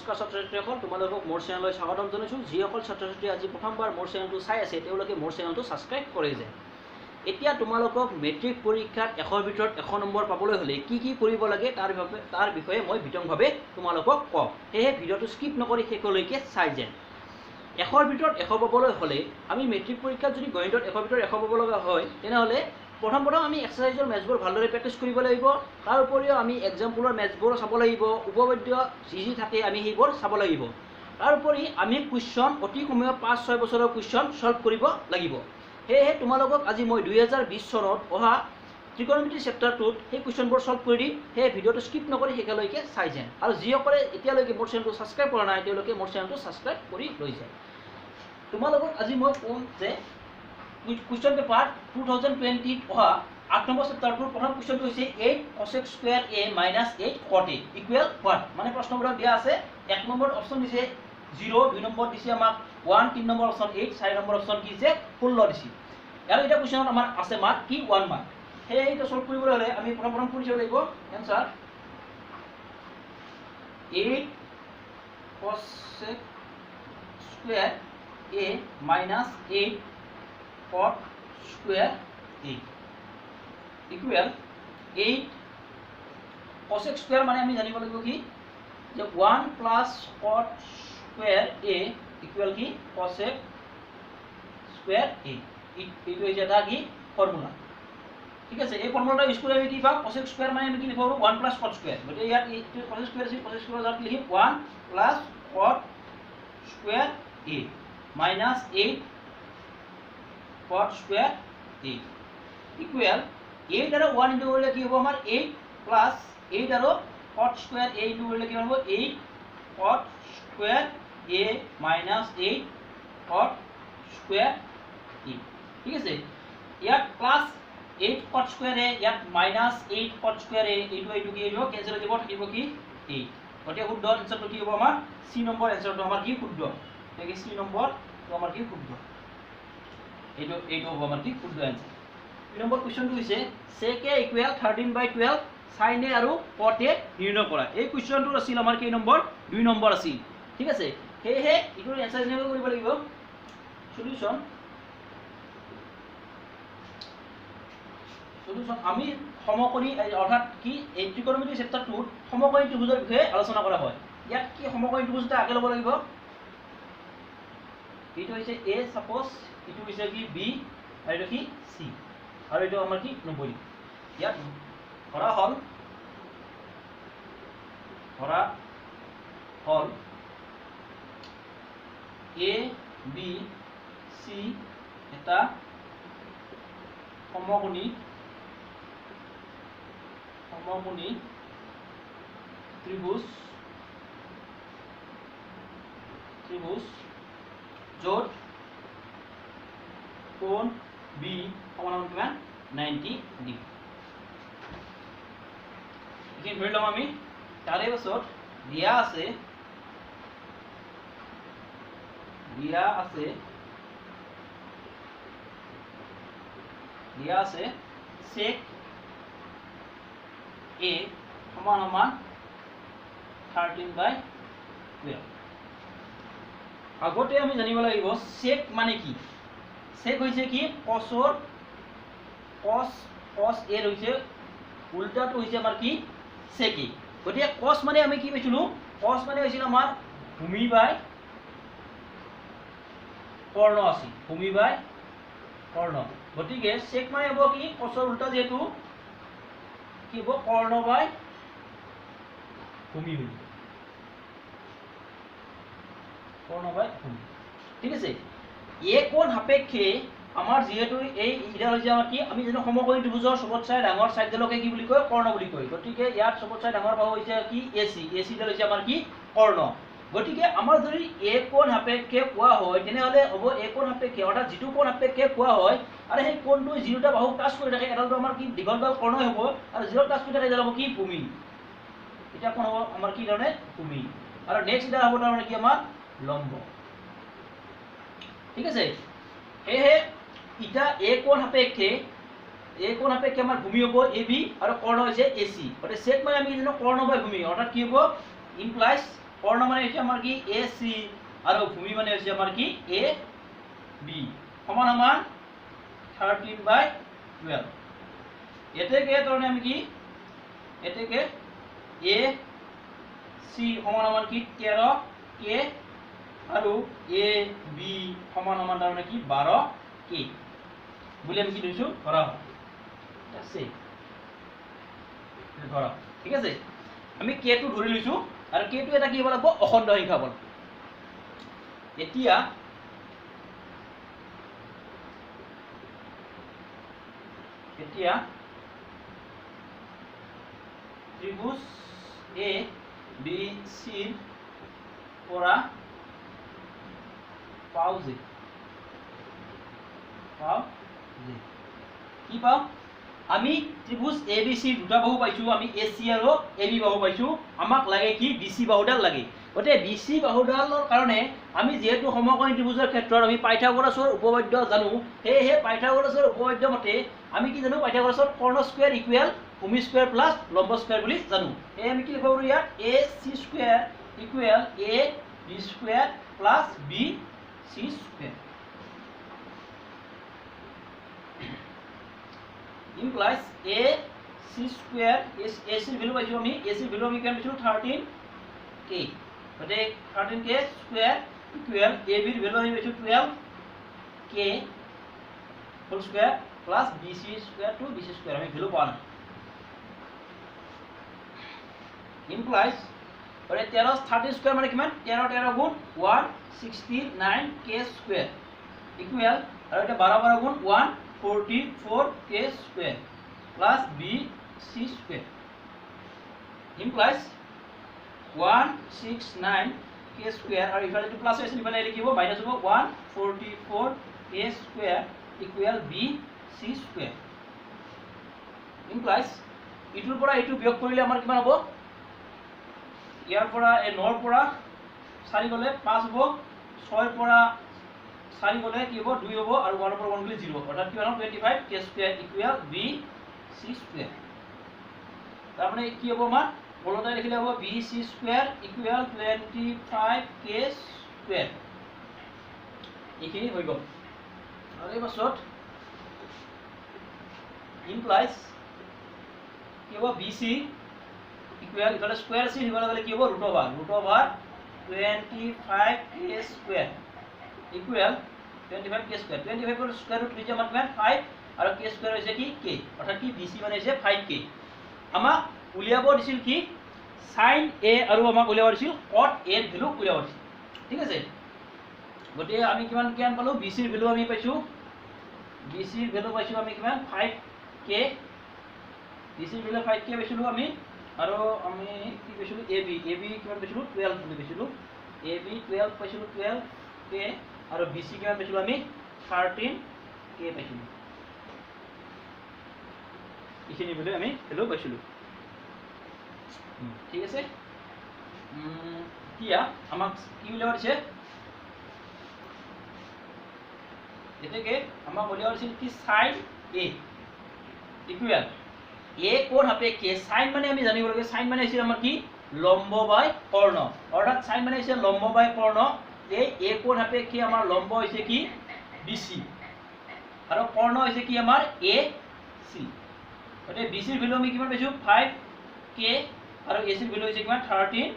নমস্কাৰ ছাত্ৰ ছাত্ৰীসকল, তোমালোকক মোৰ চেনেললৈ স্বাগতম জনাইছোঁ। যিসকল ছাত্ৰ ছাত্ৰী আজি প্ৰথমবাৰ মোৰ চেনেলটো চাই আছে, তেওঁলোকে মোৰ চেনেলটো ছাবস্ক্ৰাইব কৰি যায়। এতিয়া তোমালোকক মেট্ৰিক পৰীক্ষাত 100ৰ ভিতৰত 100 নম্বৰ পাবলৈ হ'লে কি কি কৰিব লাগে তাৰ বিষয়ে মই বিতংভাৱে তোমালোকক কম। সেয়েহে ভিডিঅ'টো স্কিপ নকৰি শেষলৈকে চাই যেন। 100ৰ ভিতৰত 100 পাবলৈ হ'লে আমি মেট্ৰিক পৰীক্ষাত যদি গণিতত 100ৰ ভিতৰত 100 পাব লগা হয়, তেনেহ'লে প্ৰথম আমি এক্সাৰচাইজৰ মেথছবোৰ ভালদৰে প্ৰেক্টিছ কৰিব লাগিব। তাৰ উপৰিও আমি এক্সাম্পলৰ মেথছবোৰো চাব লাগিব, উপপাদ্য যি যি থাকে আমি সেইবোৰ চাব লাগিব। তাৰোপৰি আমি কুৱেশ্যন অতি কমেও 5-6 বছৰৰ কুৱেশ্যন ছল্ভ কৰিব লাগিব। সেয়েহে তোমালোকক আজি মই 2020 চনত অহা ত্ৰিকোণমিতি চেপ্টাৰটোত সেই কুৱেশ্যনবোৰ ছল্ভ কৰি দিম। সেয়ে ভিডিঅ'টো স্কিপ নকৰি শেষলৈকে চাই যেন। আৰু যিসকলে এতিয়ালৈকে মোৰ চেনেলটো ছাবস্ক্ৰাইব কৰা নাই, তেওঁলোকে মোৰ চেনেলটো ছাবস্ক্ৰাইব কৰি লৈ যায়। তোমালোকক আজি মই ক'ম যে কুৱেশ্যন পেপাৰ 2020 অহা 8 নম্বৰ চেপ্টাৰটোৰ প্ৰথম কুৱেশ্যনটো হৈছে 8 cosec square a minus 8 cot a equal what. মানে প্ৰশ্নবোৰত দিয়া আছে, 1 নম্বৰ অপশ্যন দিছে 0, 2 নম্বৰ দিছে আমাক 1, 3 নম্বৰ অপশ্যন 8, 4 নম্বৰ অপশ্যন কি দিছে 16 দিছে। আৰু এটা কুৱেশ্যনত আমাৰ আছে মাৰ্ক কি 1 মাৰ্ক। সেয়ে এইটো ছল্ভ কৰিবলৈ হ'লে আমি প্ৰথম কৰি চাব লাগিব। Answer 8 cosec square a minus 8 cot square a equal 8 cosec square মানে আমি জানিব লাগিব কি যে 1 plus cot square a equal কি cosec square a। এইটো হৈছে এটা কি ফৰ্মুলা, ঠিক আছে। এই ফৰ্মুলাটা ইউজ কৰি আমি কি পাম, cosec square মানে আমি কি লিখিব পাৰোঁ 1 plus cot square। গতিকে ইয়াত এইটো cosec square আছে, cosec square জাত লিখিম 1 plus cot square a minus 8 cot square a equal 8 আৰু 1 ইনটু কৰিলে কি হ'ব আমাৰ 8 plus 8 আৰু cot square a into কৰিলে কি হ'ব 8 cot square a minus 8 cot square a, ঠিক আছে। ইয়াত plus 8 cot square a, ইয়াত minus 8 cot square a, এইটো কি হ'ব কেনসেল হৈ যাব, থাকিব কি 8। গতিকে শুদ্ধ এনসাৰটো কি হ'ব আমাৰ সি নম্বৰ এনসাৰটো আমাৰ কি শুদ্ধ, গতিকে সি নম্বৰটো আমাৰ কি শুদ্ধ, এইটো হ'ব আমাৰ কি শুদ্ধ এনসাৰ। 2 নম্বৰ কুৱেশ্যনটো হৈছে sec a equal 13/12 sin a আৰু cot a নিৰ্ণয় কৰা। এই কুৱেশ্যনটো আছিল আমাৰ কেই নম্বৰ, 2 নম্বৰ আছিল, ঠিক আছে। সেয়েহে এইটোৰ এনসাৰ এনেকৈ কৰিব লাগিব। সলিউশন আমি সমকোণী অৰ্থাৎ কি এই ত্ৰিকোণমিতি চেপ্টাৰটোত সমকোণী ত্ৰিভুজৰ বিষয়ে আলোচনা কৰা হয়। ইয়াত কি সমকোণী ত্ৰিভুজ এটা আগে ল'ব লাগিব। এইটো হৈছে a, suppose এইটো হৈছে কি b আৰু এইটো কি c আৰু এইটো আমাৰ কি 90। ইয়াত ধৰা হ'ল a b c এটা সমকোণী ত্ৰিভুজ য'ত কোণ বি সমান কিমান 90 ডিগ্ৰী। এইখিনি ধৰি ল'ম আমি। তাৰে পাছত দিয়া আছে sec a সমান সমান 13/12। আগতে আমি জানিব লাগিব sec মানে কি। sec হৈছে কি cosৰ cos a হৈছে উল্টাটো হৈছে আমাৰ কি sec a। গতিকে cos মানে আমি কি পাইছিলো, cos মানে হৈছিল আমাৰ ভূমি বাই কৰ্ণ আছিল, ভূমি বাই কৰ্ণ। গতিকে sec মানে হ'ব কি cosৰ উল্টা যিহেতু কি হ'ব কৰ্ণ বাই ভূমি হৈ যাব, কৰ্ণ বাই ভূমি, ঠিক আছে। এই কোণ সাপেক্ষে আমাৰ যিহেতু এই ইডাল হৈছে আমাৰ কি, আমি জানো সমকোণী ত্ৰিভুজৰ চবতচাই ডাঙৰ চাইডডালকে কি বুলি কয়, কৰ্ণ বুলি কয়। গতিকে ইয়াত চবতচাই ডাঙৰ বাহু হৈছে কি এ চি, এ চিডাল হৈছে আমাৰ কি কৰ্ণ। গতিকে আমাৰ যদি এ কোণ সাপেক্ষে কোৱা হয়, তেনেহ'লে হ'ব এ কোণ সাপেক্ষে অৰ্থাৎ যিটো কোণ সাপেক্ষে কোৱা হয় আৰু সেই কোণটো যি দুটা বাহুক টাচ কৰি থাকে, এডালটো আমাৰ কি দীঘলডাল কৰ্ণই হ'ব আৰু যিডাল টাচ কৰি থাকে সেইডাল হ'ব কি ভূমি। এতিয়া কোণ হ'ব আমাৰ কি ধৰণে ভূমি আৰু নেক্সট এডাল হ'ব তাৰমানে কি আমাৰ লম্ব, ঠিক আছে। সেয়েহে ইটা এ কোণ সাপেক্ষে এই কোণ সাপেক্ষে আমাৰ ভূমি হ'ব এ বি আৰু কৰ্ণ হৈছে এ চি। গতিকে চেক মানে আমি জানো কৰ্ণ বাই ভূমি, অৰ্থাৎ কি হ'ব ইমপ্লাইজ কৰ্ণ মানে হৈছে আমাৰ কি এ চি আৰু ভূমি মানে হৈছে আমাৰ কি এ বি সমান সমান 13/12। এতেকে তাৰমানে আমি কি এতেকে এ চি সমান সমান কি 13 কে আৰু এ বি সমান সমান তাৰমানে কি 12 কে বুলি আমি কি ধৰিছোঁ ধৰা আছে ধৰা। ঠিক আছে, আমি কেটো ধৰি লৈছোঁ আৰু কেটো এটা কি হ'ব লাগিব অখণ্ড সংখ্যা হ'ব লাগিব। এতিয়া এতিয়া ত্ৰিভুজ এ বি চিৰ পৰা পাওঁ যে কি পাওঁ আমি ত্ৰিভুজ এ বি চিৰ দুটা বাহু পাইছোঁ, আমি এ চি আৰু এ বি বাহু পাইছোঁ। আমাক লাগে কি বি চি বাহুডাল লাগে। গতিকে বি চি বাহুডালৰ কাৰণে আমি যিহেতু সমকোণী ত্ৰিভুজৰ ক্ষেত্ৰত আমি পাইথাগোৰাছৰ উপপাদ্য জানো, সেয়েহে পাইথাগোৰাছৰ উপপাদ্য মতে আমি কি জানো পাইথাগোৰাছৰ কৰ্ণ স্কুৱেৰ ইকুৱেল ভূমি স্কুৱেৰ প্লাছ লম্ব স্কুৱেৰ বুলি জানো। সেয়ে আমি কি লিখিব পাৰোঁ ইয়াত A C square equal A B square plus B C square implies A C square A C value পাইছোঁ আমি, এ চিৰ ভেলু আমি কিমান পাইছিলোঁ 13 কে, গতিকে 13 কে স্কুৱেৰ ইকুৱেল এ বিৰ ভেলু আমি পাইছোঁ 12 K whole square plus B C square to B C square আমি ভেলু পোৱা নাই। ইমপ্লাইজ গতিকে 13 স্কুৱেৰ মানে কিমান 13 13 গুণ 169 কে স্কুৱেৰ ইকুৱেল আৰু এতিয়া 12 12 গুণ 144 K square plus B C square implies 169 K square আৰু ইফালে এইটো প্লাছ হৈছে ইফালে লিখিব মাইনাছ হ'ব 144 K square equal B C square implies ইটোৰ পৰা এইটো বিয়োগ কৰিলে আমাৰ কিমান হ'ব ইয়াৰ পৰা এই 9ৰ পৰা 4 গ'লে 5 হ'ব, 6ৰ পৰা 4 গ'লে কি হ'ব 2 হ'ব আৰু 1ৰ পৰা 1 গ'লে 0, অৰ্থাৎ কিমান হ'ব 25 K square equal B C square. তাৰমানে কি হ'ব আমাৰ ওলোটাই লিখিলে হ'ব B C square equal 25 K square. এইখিনি হৈ গ'ল। আৰু এই পাছত ইমপ্লাইজ কি হ'ব বি চি ইকুৱেল ইফালে স্কুৱেৰ আছিল সিফালে গ'লে কি হ'ব root over 25 K square equal 25 K square. 25ৰ square root হৈছে আমাৰ কিমান 5 আৰু কে স্কুৱেৰ হৈছে কি কে, অৰ্থাৎ কি বি চি মানে হৈছে 5 কে। আমাক উলিয়াব দিছিল কি সাইন এ আৰু আমাক উলিয়াব দিছিল কট এৰ ভেলু উলিয়াব দিছিল। ঠিক আছে, গতিকে আমি কিমান কিমান পালোঁ বি চিৰ ভেলু আমি পাইছোঁ, বি চিৰ ভেলু পাইছোঁ আমি কিমান 5 কে, বি চিৰ ভেলু 5 কে পাইছিলোঁ আমি। আৰু আমি কি পাইছিলোঁ এ বি কিমান পাইছিলোঁ 12 বুলি পাইছিলোঁ, এ বি 12 পাইছিলোঁ 12 কে আৰু বি চি কিমান পাইছিলোঁ আমি 13 কে পাইছিলোঁ। এইখিনি ভেলু আমি ভেলু পাইছিলোঁ। ঠিক আছে, এতিয়া আমাক কি উলিয়াব দিছে এতেকে আমাক উলিয়াব দিছিল কি চাইন এ ইকুৱেল এ কোণ সাপেক্ষে সাইন মানে আমি জানিব লাগে সাইন মানে হৈছে আমাৰ কি লম্ব বাই কৰ্ণ, অৰ্থাৎ সাইন মানে হৈছে লম্ব বাই কৰ্ণ। এই এ কোণ সাপেক্ষে আমাৰ লম্ব হৈছে কি বি চি আৰু কৰ্ণ হৈছে কি আমাৰ এ চি। গতিকে বি চিৰ ভেলু আমি কিমান পাইছোঁ 5 কে আৰু এ চিৰ ভেলু হৈছে কিমান 13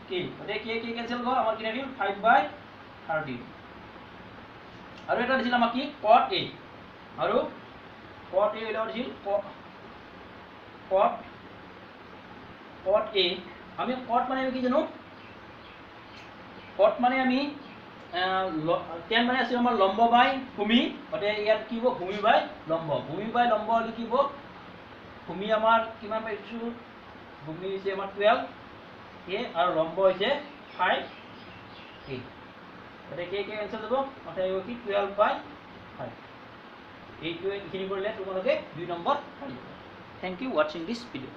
কে। গতিকে কে কে কেঞ্চেল গ'ল, আমাৰ কি থাকিল 5/13। আৰু এটা দিছিল আমাক কি কট এ আৰু কট এ উলিয়াব দিছিল কট এ। আমি কট মানে আমি কি জানো কট মানে আমি টেন মানে আছিল আমাৰ লম্ব বাই ভূমি, গতিকে ইয়াত কি হ'ব ভূমি বাই লম্ব, ভূমি বাই লম্ব হ'লে কি হ'ব ভূমি আমাৰ কিমান পাইছোঁ ভূমি হৈছে আমাৰ 12 কে আৰু লম্ব হৈছে 5 কে। গতিকে কে কে কেঞ্চেল যাব, অৰ্থাৎ আহিব কি 12/5। এইটোৱে এইখিনি কৰিলে তোমালোকে 2 নম্বৰ পাই যাব। Thank you watching this video.